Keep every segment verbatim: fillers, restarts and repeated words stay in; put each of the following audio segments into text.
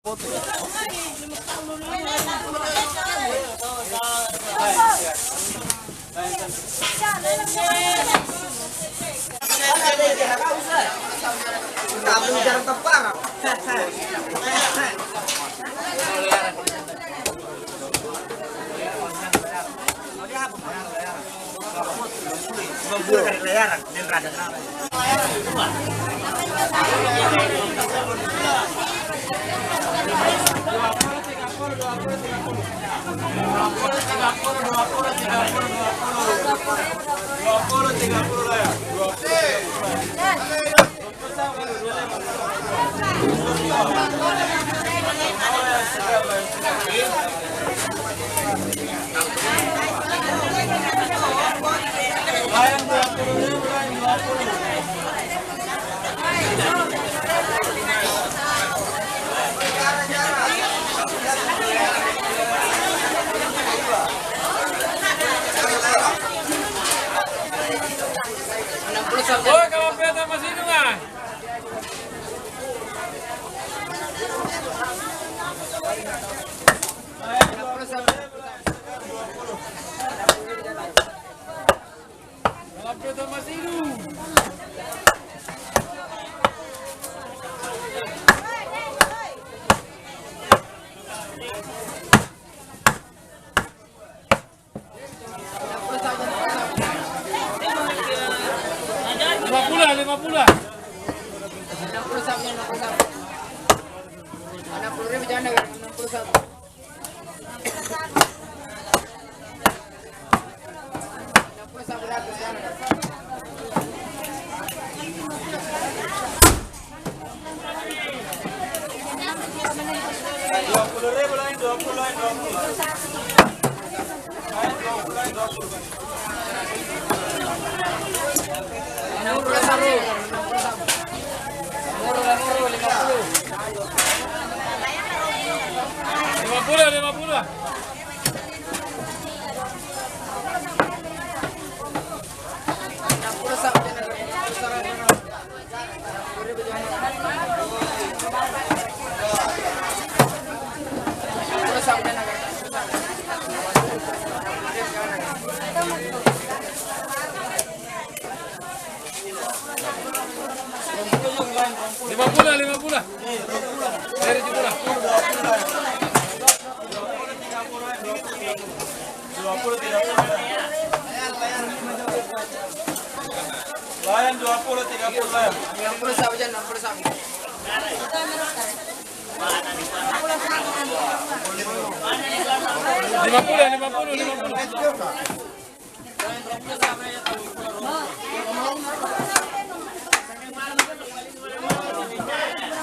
Oi, kalampeta masih hidungan. Kalampeta masih hidung. Lima puluh, lima puluh. Enam puluh satu, enam puluh satu. Enam puluh ribu janda, enam puluh satu. Enam puluh satu ratus janda. Dua puluh ribu lain, dua puluh lain, dua puluh. Lain, dua puluh lain, dua puluh. Lima puluh, lima puluh. Lima puluh, lima puluh. Dari lima puluh. Layan dua puluh, tiga puluh layan. Enam puluh satu, enam puluh satu. Lima puluh, lima puluh, lima puluh.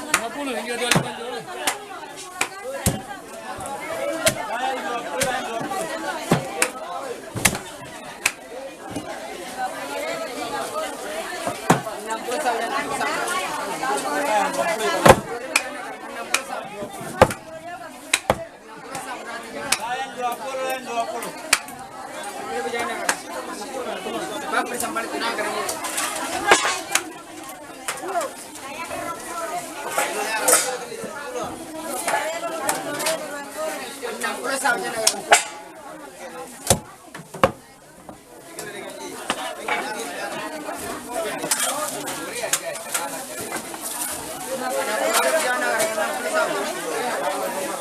Lima puluh, hingga dua lima juta.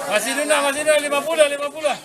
Masih dulu, masih dulu, lima puluh, lima puluh.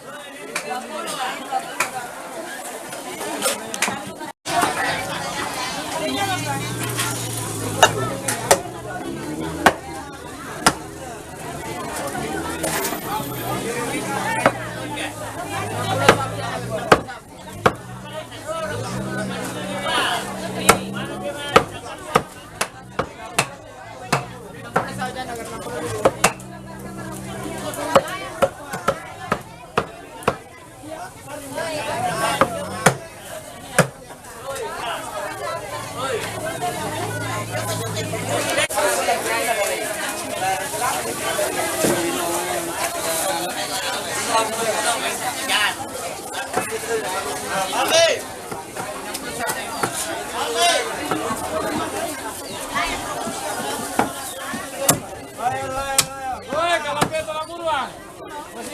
Udah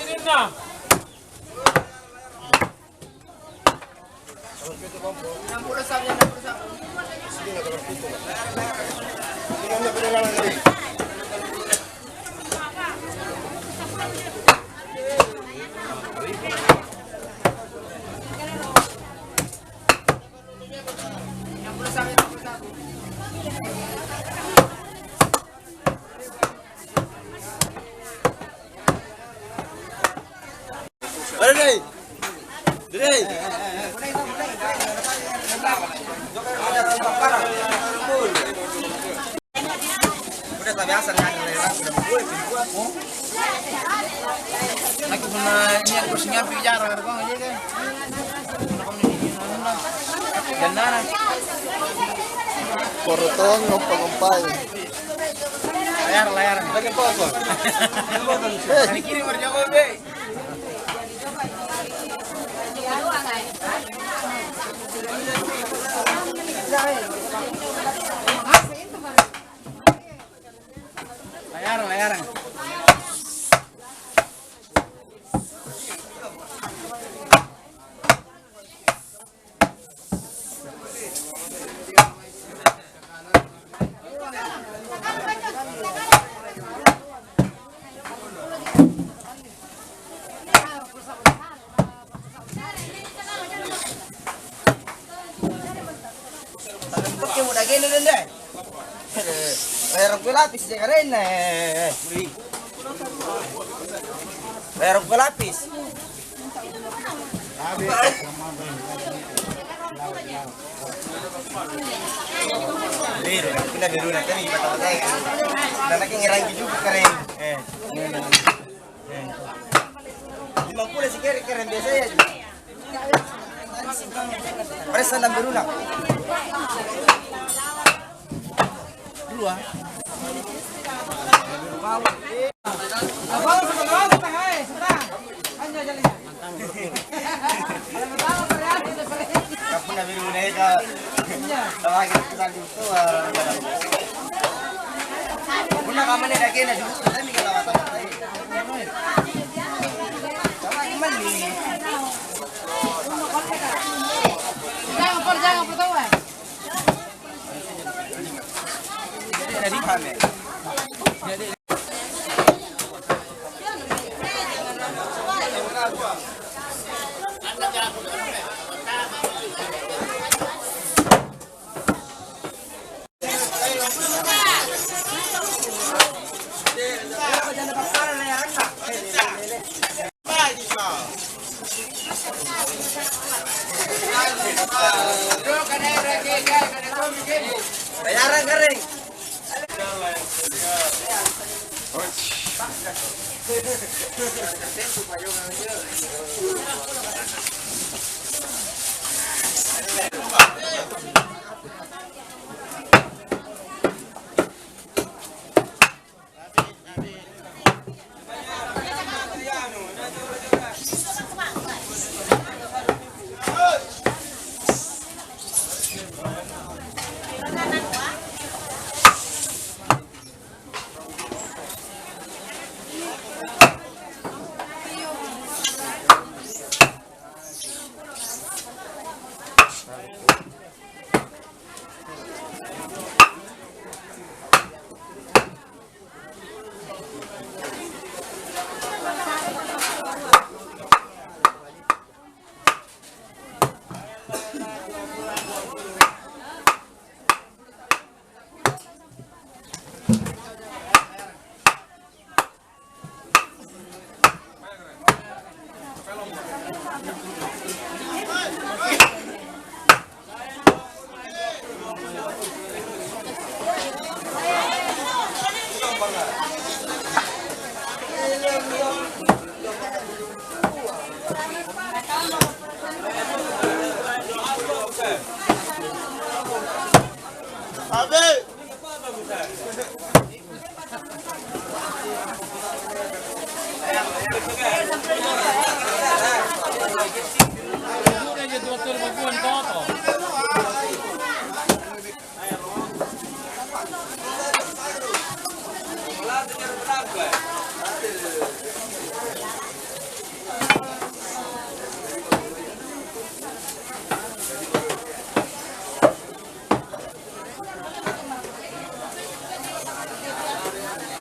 tabiasa kan, laki punna ini aku singapi jarang ada bang aja kan. Dan nana. Porotong ngompa-ngompai. Layar, layar. Lagi foto. Ini kiri merjago be. Layarang, layarang. Pakai muda gini deh, deh. Bayar kue lapis deh, keren, eh. Bayar kue lapis. Biru, pindah biru nanti, kata-katai. Dan lagi ngerangi juga, keren. Eh. Lima puluh si kere-kere biasa ya. Presa enam beruna. Dua. Kapuna beruna itu. Tawa kita sambil tua. Punna kamane dakena dulu, tapi kalau kata-katai. Jangan, Por, jangan, Por, tahu, eh. Bayarang kering.